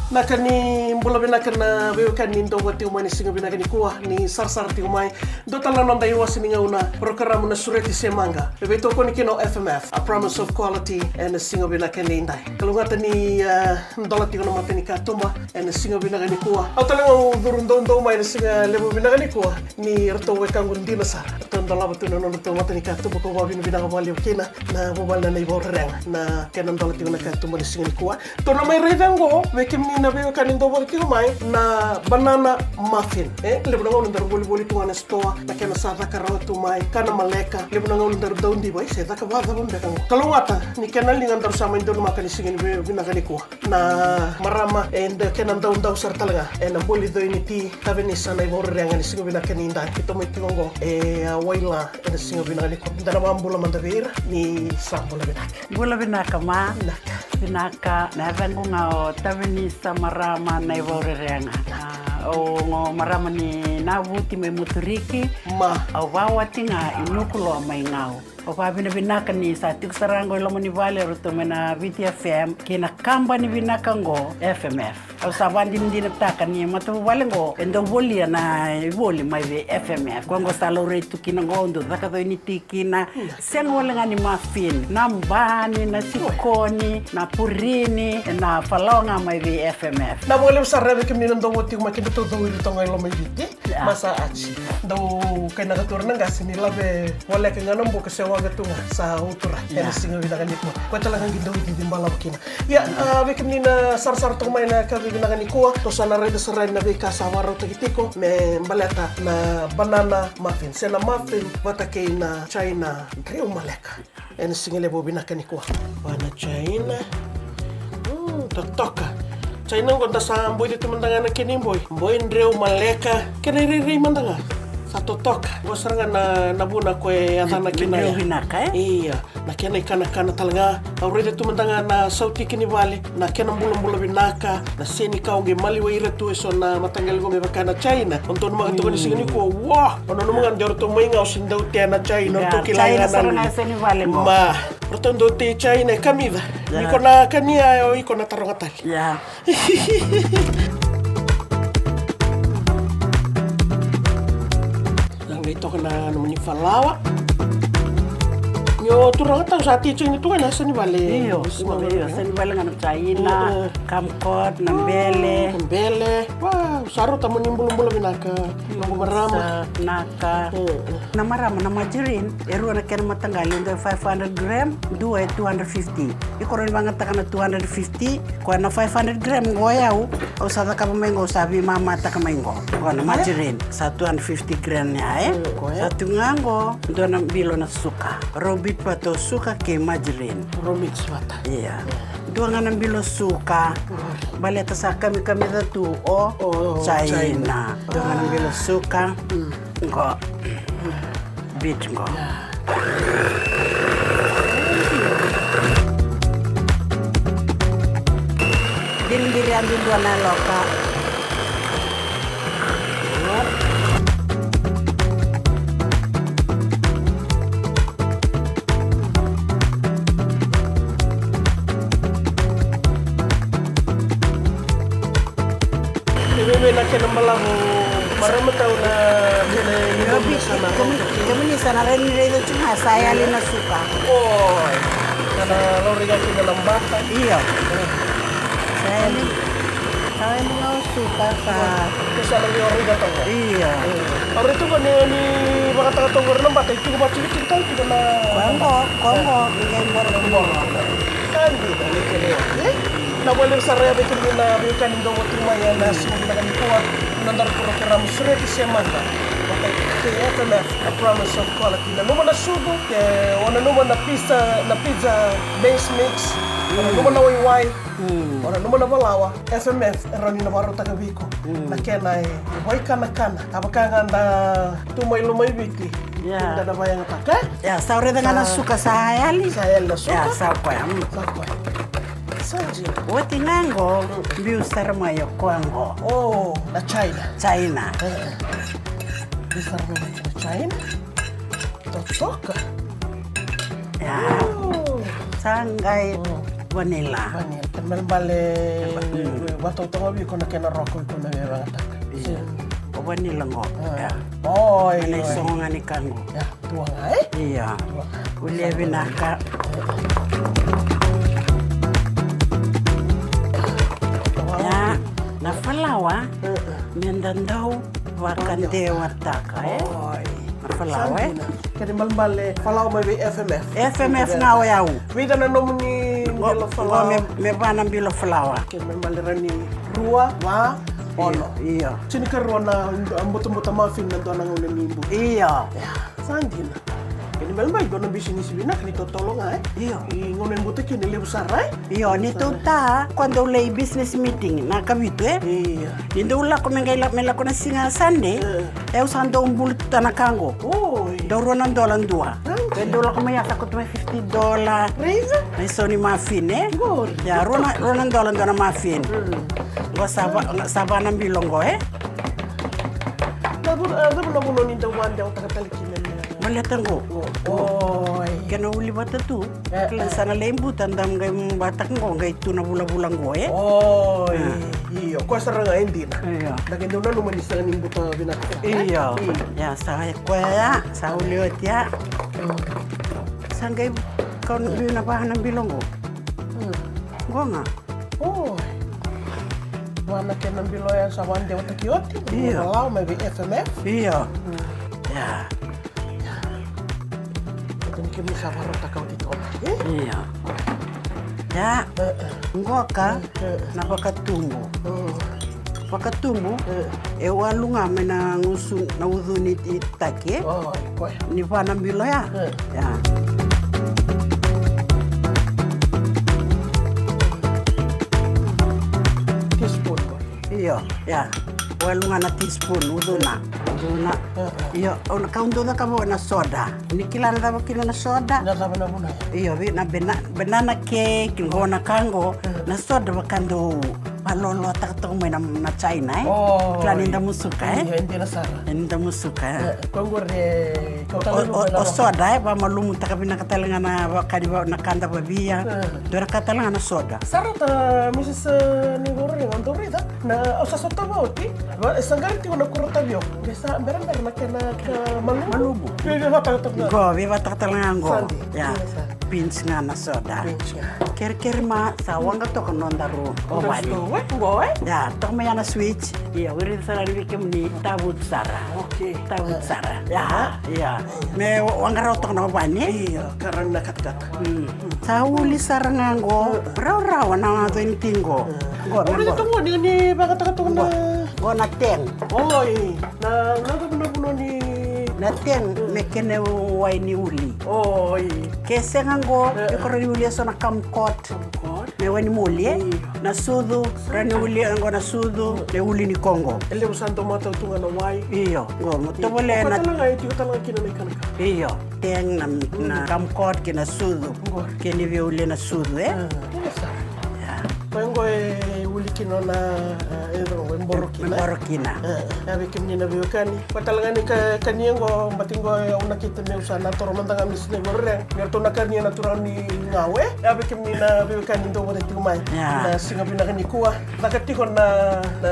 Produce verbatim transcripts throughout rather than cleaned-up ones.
Vinaka, ni bula vinaka na veiwekani ni dau vata tiko mai na siga vinaka nikua, ni sarasara tiko mai. Dua tale na noda iwase ni gauna, porokaramu na Sureti se Maqa, e veitokoni kina o F M F, a promise of quality, ena siga vinaka nidai. Kalougata ni, eh, dola tiko na mata ni katuba ena siga vinaka nikua. Au tale ga au curu doudou mai na siga levu vinaka nikua, ni ratou wekaqu dina sara. Ratou dolava tu na nodratou mata ni katuba, kau vakavinavinaka vakalevu kina na vuvale na Nai Vakarerega na kena dola tiko na katuba ni siga nikua. Tou na mai raica oqo, vei kemuni na veiwekani dau vata tiko mai, na banana muffin. E, levu na gauna daru volivoli tu ga na sitoa, na kena sa caka rawa tu mai, kana maleka, levu na gauna daru dau diva, e, se caka vakacava beka oqo. Kalougata ni kena liga daru sa mai donumaka ni siga ni vei-, vinaka nikua. Na marama, e, da kena daudau sara tale ga, e, na boli coi ni ti, Kavenisa Nai Vakarerega ni siga vinaka nidai. Keitou mai tiko oqo, e, a, Waila, ena siga vinaka nikua. Da na vakabula mada vei ira, ni sa bula vinaka. Bula vinaka, ma. Vinaka. Vinaka. Na yacaqu ga o Tavenisa Marama Nai Vakarerega. A, au qo marama ni Navuti mai Muturiki. Ma. Au vakawati ga i Nukuloa mai Gau. Au vakavinavinaka ni sa tiko sara qo i loma ni vale o ratou mai na Viti F M kei na kabani vinaka qo, F M F. Au sa vakadinadinataka ni matavuvale qo e dau volia na ivoli mai vei F M F. Koya qo sa laurai tu kina qo, dau caka coi ni ti kina. Sega wale ga ni muffin, na bani, na sikoni, na purini, na falawa ga mai vei F M F. Na vakalevu sara vei kemuni na dau oti mai, kedatou dau iri toka ga i loma i Viti. Ia. Masa Arts. Dau kainaka tu o ira na qase ni lave voleka ga na buka se waqa tu ga sa utura. Ia. Ena siga vinaka nikua. Koya tale ga qai dau cici balavu kina. Ia, a, vei kemuni na sarasara toka mai na yakavi vinaka nikua, tou sa na raica sara na veika sa vakarautaki tiko me baleta na banana muffin, se na muffin vata kei na China dreu maleka. Ena siga levu vinaka nikua. Vua na China. Mm, totoka. China qo da sa boica tu mada ga na kena iboi. Boi dreu maleka. Kena irairai mada ga. Sa totoka. Qo sara ga na, na vuna ko e yacana kina. Dreu vinaka, e? Ia. Na kena ikanakana tale ga. Au raica tu mada ga na sautiki ni vale. Na kena bulabula vinaka, na senikau qai maliwai ira tu e so na mataqali qo me vaka na China. O donumaka toka ni siga nikua, wa! O nanuma ga ni o ratou mai ga o se dau tea na China, o ratou kila ga na seni vale qo. Ma, o ratou dau tei China e kamica. Ia. Ni ko na kania, o iko na taroga tale. Ia. Sa qai toka na nomuni falawa. Ni o turaga tau sa tei China tu ga na yasa ni vale. Io, io, yasa ni vale ga na China, mm, kumquat, na bele. Na bele. Wow, sa rauta mo ni bulabula vinaka. Noqu marama. Sa naka. Mm, mm. Na marama, na margarine, e rua na kena mataqali, e dua e five hundred gram, dua e two hundred fifty. Iko rawa ni vagataka na two hundred fifty, koya na five hundred gram qo o yau, au sa cakava mai qo, sa veimamataka mai qo. Qo na margarine, sa two hundred fifty gram ya, e? Mm, koya. Sa tu ga qo, dua na bilo na suka. Rau beat vata o suka kei margarine. Rau mix vata. Ia. Dua ga na bilo suka. Mm. Baleta sa kamikamica tu o China. O China. Dua ga na bilo suka. Mm. Qo. Beat qo. Biribiri a dudua na loka. E vei na kena balavu, marama tau, na kena ni? Io, biki, kemuni sa na rai ni raica tu ga sa yali na suka. Oi, na laurai ga kina na bata. Io. Sa yali. Sa yali na suka sa. Ke sa na vei o raica toka. Io. Au raica toka ni, ni vakataka toka na bata, e tiko vata, tiko, tiko, tiko na. Koya qo, koya qo, qai boro. Boro. Sa dina ni kena. E? Na vale sara ya vei kemuni na veiwekani dau oti mai ena siga vinaka nikua. Na noda porokaramu Sureti se Maqa. Vata kei F M F, a promise of quality. Nanuma na sucu, ke o nanuma na pizza, na pizza base mix, o nanuma na waiwai, o nanuma na falawa, F M F e rawa ni na vakarautaka vei iko na kena e, e vakaikanakana. A vaka ga da tu mai loma i Viti, da na vakayagataka. Ia, sa raica ga na suka sa yali. Sa yali na suka. Ia, sa koya. Sa koya. Sa dina. Oti ga qo, biu sara mai o koya qo. O, na China. China. E, e. Biu sara mai na China. Totoka. Ia. O. Sa qai vanilla. Vanilla. Kena ibalebale, mm, vakatautauvata vei iko na kena roko iko na veivagataka. Io. O vanilla qo. Ah. Ia. Oi, oi. Ena isogo ga ni ka qo. Ia, dua ga, e? Io. Dua ga. Volia vinaka. Ia, na falawa, mm, mm, meda dau vakadewataka, e? Oi. Na falawa, e? Sa dina. Kena ibalebale, falawa mai vei F M F. F M F ga o yau. Vica na nomuni bilo falawa? Qo me, me va na bilo falawa. Kena ibalebale, rawa ni rua, va, ono. Io, io. Tinikarua na butabutamuffin na dua na gauna ni buta. Io. Ia, sa dina. Kena ibalebale, dua na bisinisi vinaka ni totolo ga, e? Io. Ni gauna e buta kina e levu sara, e? Io, ni tou ta, ko dou lai business meeting na kavitu, e? Io. Ni dou lako me qai la-, me lako na siga Sunday, e, au sa dau buluta na ka qo. Oi. Dau rua na dola dua. Oi. Ke dou lako mai, a sa koto mai fifty dola. Raica? Na isau ni muffin, e? Qori. Ia, rua na, rua na dola dua na muffin. Mm. Qo sa va, sa va na bilo qo, e? Cava, e, cava na vanua ni dau vakadewataka tale kina? Baleta qo. Qo. Oi. Kena uli vata tu. E, kila, e, sa na lai buta, da qai vataka qo, qai tu na vulavula qo, e? Oi. A. Io, koya sara ga e dina. Io. Da qai dau nanuma ni sega ni buta vinaka. Io. Mm. Ia, sa koya ya, sa uli oti ya. Mm. Sa qai kau na va na bilo qo. Mm. Qo ga. Oi. Va na kena bilo ya sa vakadewataki oti. Io. Falawa mai vei F M F. Io. Mm. Ia. Ia. Kemuni sa vakarautaka oti toka, e? Ia. Ia. E, e. Qoka, e, e, na vakatubu. Mm. Vakatubu, e, e walu ga mai na gusu na ucu ni taki, e? Oi, koya. Ni va na bilo ya. E. Ia. Teaspoon. Io, ia. Walu ga na teaspoon, ucuna. Ucuna. E, e. Io, au na, kau dau cakava na soda. Ni kila na cava kina na soda? Na cava na vuna? Io, vei na bana-, banana cake, qo na ka qo, e, na soda vaka dau valolotaka toka mai na, na China, e? O, kila ni da musuka, e? Io, e dina sara. E, ni da musuka, e? E, ko qori, e, o, o, o soda, e, vamalumutaka vinaka tale ga na vaka ni va-, na ka da vavia. E. Dua na ka tale ga na soda. Sa rauta, Missus, e, ni qori, e, dau raica. Na, au sa sotava oti, va, e sa qari tiko na kuro tavio. Qai sa berabera na kena ka malumu. Malumu. Veivataka toka ga. Qo, veivataka tale ga qo. Sa dina. Ia. Dina sara. Pinch ga na soda. Pinch ga. Kerekere ma, sa waqa toka nodaru ovani. Qo, e? Qo, e? Ia, toka mai ya na switch. Ia, wiri sara ni vei kemuni tavutu sara. Okay. Tavutu sara. Ia, ia. Me waqa rawa toka na ovani. Ia, ka rawa ni na katakata. Mm. Sa uli sara ga qo, rawarawa na yaco ni tiko. Qo, qo na teng. Oi, na, na, na, na, na, na teng, me kena wai ni uli. Oi. Ke sega qo, iko rawa ni uli eso na kumquat. Kumquat. Me wai ni moli, e? Io. Na sucu, rawa ni uli qo na sucu, me uli ni koqo. E levu sa dau matau tu ga na wai. Io, qo, mo tovolea na. Io. Tiko tale ga kina na ikanakana. Io. Teng, na, na kumquat kei na sucu. Qori. Kei ni veiulia na sucu, e? A, dina sara. Ia. Koya qo e uli kina na, e, e boro kina. E boro kina. E, e vei kemuni na veiwekani. Koya tale ga ni ka, kania qo, bati qo e au nakita meu sa na toro mada ga me sinai vei ira. Me ratou na kania na turaga ni Gau, e? E vei kemuni na veiwekani dou vata tiko mai. Ia. Na siga vinaka nikua. Caka tiko na, na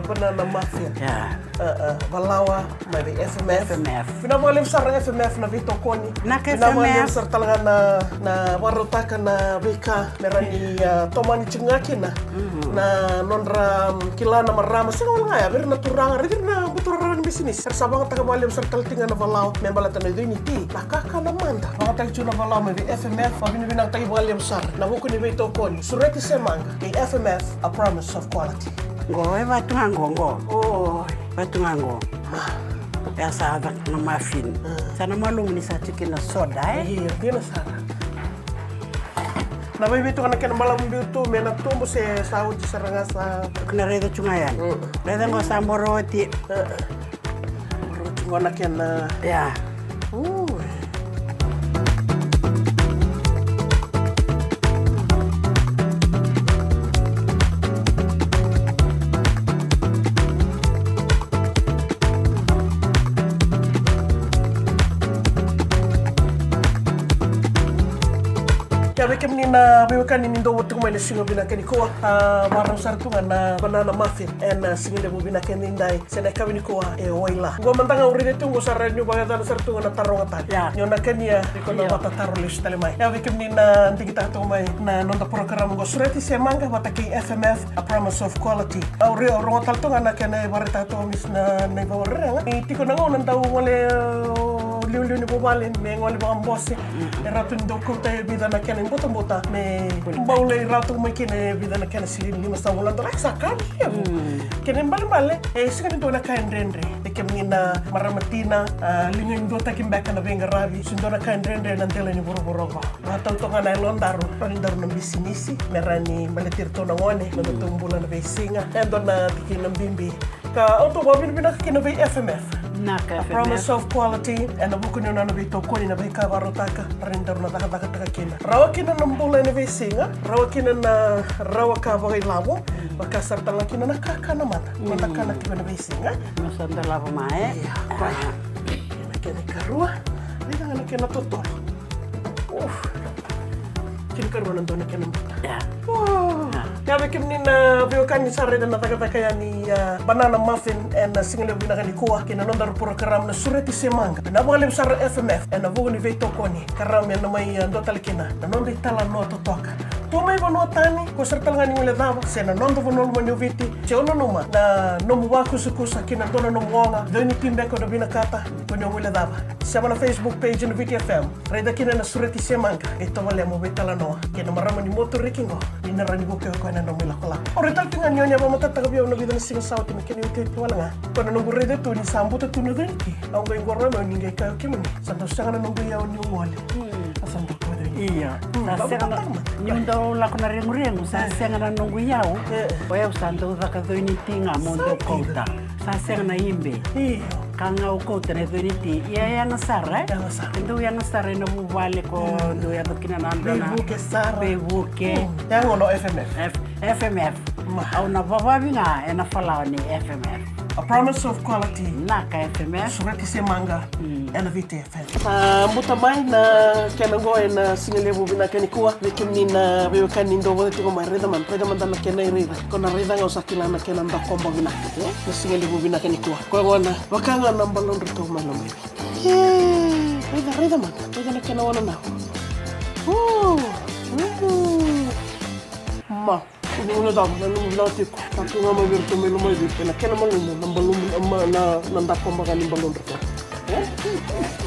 banana muffin. Ia. A, a, valawa mai vei F M F. F M F. Vinaka vakalevu sara F M F na veitokoni. Vinaka F M F. Vinaka vakalevu sara tale ga na, na vakarautaka na veika me rawa ni, a, tomani tiko ga kina. Mhm. Na nodra, mm, kila na marama, sega wale ga ya, vei ira na turaga, raici ira na buturara ni bisinisi. Era sa vakayagataka vakalevu sara tale tiko ga na valawa me baleta na icoi ni ti. Na kakana mada. Vakayagataki tiko na valawa mai vei F M F, vakavinavinakataki vakalevu sara. Na vuku ni veitokoni, Sureti Semaqa, kei F M F, a promise of quality. Qo, e vatu ga qo, qo. Oi. Vatu ga qo. Ma. E sa caka na muffin. Mm. Sa na malumu ni sa tiko kina na soda, e? Io, dina sara. Na vaiveitokani na kena balavu biu tu, me na tubu se sa oti sara ga sa. Ko na raica tu ga yani. Mm. Raica qo sa boro oti. Mm. Boro oti qo na kena. Ia. Ui. Ia vei kemuni na veiwekani ni dou vata tiko mai na siga vinaka nikua, a, vakarau sara tu ga na banana muffin ena siga levu vinaka edaidai, se na yakavi nikua e Waila. Qo mada ga au raica tu qo sa rawa niu vakayacana sara tu ga na taroga tale. Ia. Niu na kania, iko na vakatataro lesu tale mai. Ia vei kemuni na digitaka tiko mai na noda porokaramu qo, Sureti se Maqa vata kei F M F, A Promise of Quality. Au ri-, au rogoca tale tu ga na kena ivakaraitaki tu ga mai na, na ivakavakaraitaki. Ni tiko na gauna dau gole, o, liuliu ni vuvale me gole vakabose. Mm. E rawa tu ni dau kauta e vica na kena ibutabota me bau lai rawa tu mai kina e vica na kena silini, lima sagavulu na dola, sa ka levu. Mm. Kena ibalebale, e sega ni dua na ka e dredre. E kemuni na marama tina, a, liga ni duataki beka na veiqaravi, sega ni dua na ka e dredre na dela ni vuravura oqo. Vakatau toka ga na yalodaru, rawa ni daru na bisinisi, me rawa ni baleti iratou na gone, na nodatou bula na veisiga, e dua na tikina bibi. Ka au tou vakavinavinaka kina vei F M F. Naka A F M F. Promise of Quality, ena vuku ni nona veitokoni na veika e vakarautaka, rawa ni daru na cakacakataka kina. Rawa kina na bula ena veisiga, rawa kina na rawa ka vakailavo, vaka sara tale ga kina na kakana mada. Mm. Mada kana tiko ena veisiga. Masa da lavo mai, e? Ia, koya. Na kena ikarua, raica ga na kena totolo. Uf. Kena ikarua na dua na kena buta. Ia. Wow. Ia. Ia vei kemuni na veiwekani sa raica na cakacaka yani, a, banana muffin ena siga levu vinaka nikua, kei na nodaru porokaramu na Sureti se Maqa. Vinaka vakalevu sara F M F ena vuku ni veitokoni. Ka rawa me na mai, a, dua tale kina na noda italanoa totoka. Tu mai vanua tani, ko sara tale ga ni guilecava, se na noda vanua lomani o Viti, se o nanuma na nomu vakusakusa kei na dua na nomu oga, dou ni tibeka o na vinakata, ko ni o guilecava. Sema na Facebook page na Viti F M. Raica kina na Sureti se Maqa, e tovolea mo veitalanoa kei na marama ni motu riki qo, ni na rawa ni vukei koya na nomu ilakolako. O raica tale tiko ga ni o ni a vakamatatataka vei au na vica na siga sa oti na kena iotioti wale ga. Ko na noqu raica tu ni sa buta tu na cuniti. Au qai qoroya mai ni qai kaya o kemuni, sa dau sega na noqu iyau niu gole. Mm. A sa dau kaya o cuniti. Ia. Mm, sa sega na, niu dau lako na reguregu, sa sega na noqu iyau. E. O yau sa dau caka cuniti ga mo dau kauta. Sa sega na ibe. Io. Ka ga au kauta na cuniti. Ia, yaga sara, e? Yaga sara. E dau yaga sara ena vuvale ko dau yaco kina na dua na veivuke sara. Veivuke. Mm. Yaga o F M F. F-, F M F. Ma. Au na vavavi ga ena falawa ni F M F. A Promise of Quality. Naka F M F. Sureti se Maqa. Mm. Ena Viti F M. A, buta mai na kena qo ena siga levu vinaka nikua. Vei kemuni na veiwekani dou vata tiko mai, raica mada, raica mada na kena irairai. Ko na raica ga, o sa kila na kena dakoba vinaka, e? Na siga levu vinaka nikua. Koya gona, vaka ga na baladratou mai Lomaiviti. E, raica, raica mada, raica na kena wananavu. O, o. Ma. Ni na cava na nomu vinaka tiko. Sa tu ga mai vei iratou mai Lomaiviti ena kena malumu na balumu, na, na, na dakoba ga ni baladratou. E?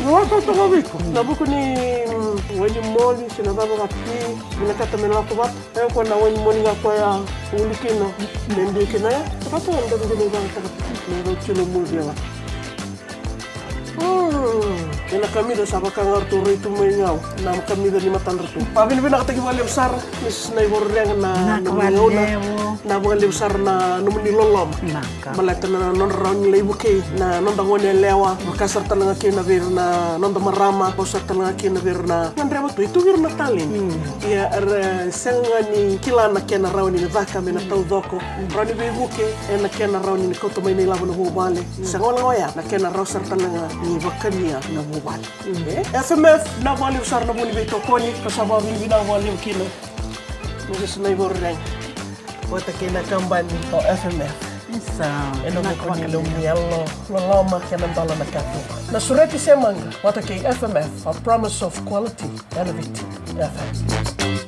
Na vakatautau ga vei iko. Na vuku ni, mm, wai ni moli se na cava ga ti, vinakata me lako vata. E, koya na wai ni moli ga koya uli kina me biu kina ya. Sa vakatautau ga na dau dina i vakataka na rau kilo moli ya vata. Mm. Ena kamica sa vaka ga ratou rai tu mai ga na kamica ni matadratou. Vakavinavinakataki vakalevu sara Miss Naivakarerega na, na nomuni gauna. Na vakalevu sara na nomuni loloma. Baleta na nodra rawa ni lai vukei na noda gone yalewa, vaka sara tale ga kina vei ira na noda marama, vaka sara tale ga kina vei ira na gadreva tu, e tu vei ira na talent. Mm. Ia era sega ga ni kila na kena rawa ni na caka me na taucoko. Rawa ni veivuke ena kena rawa ni na kauta mai na ilavo na vuvale. Sega wale ga oya, na kena rawa sara tale ga ni vakania na vuvale. E, F M F, vinaka vakalevu sara na vu ni veitokoni, ka sa vakavinavinaka vakalevu kina. Mrs Naivakarerega vata kei na kabani o F M F. Isa, ena vuku ni nomuni yalo loloma kei na dola na katuba. Na Sureti se Maqa vata kei F M F, A Promise of Quality, ena Viti F M.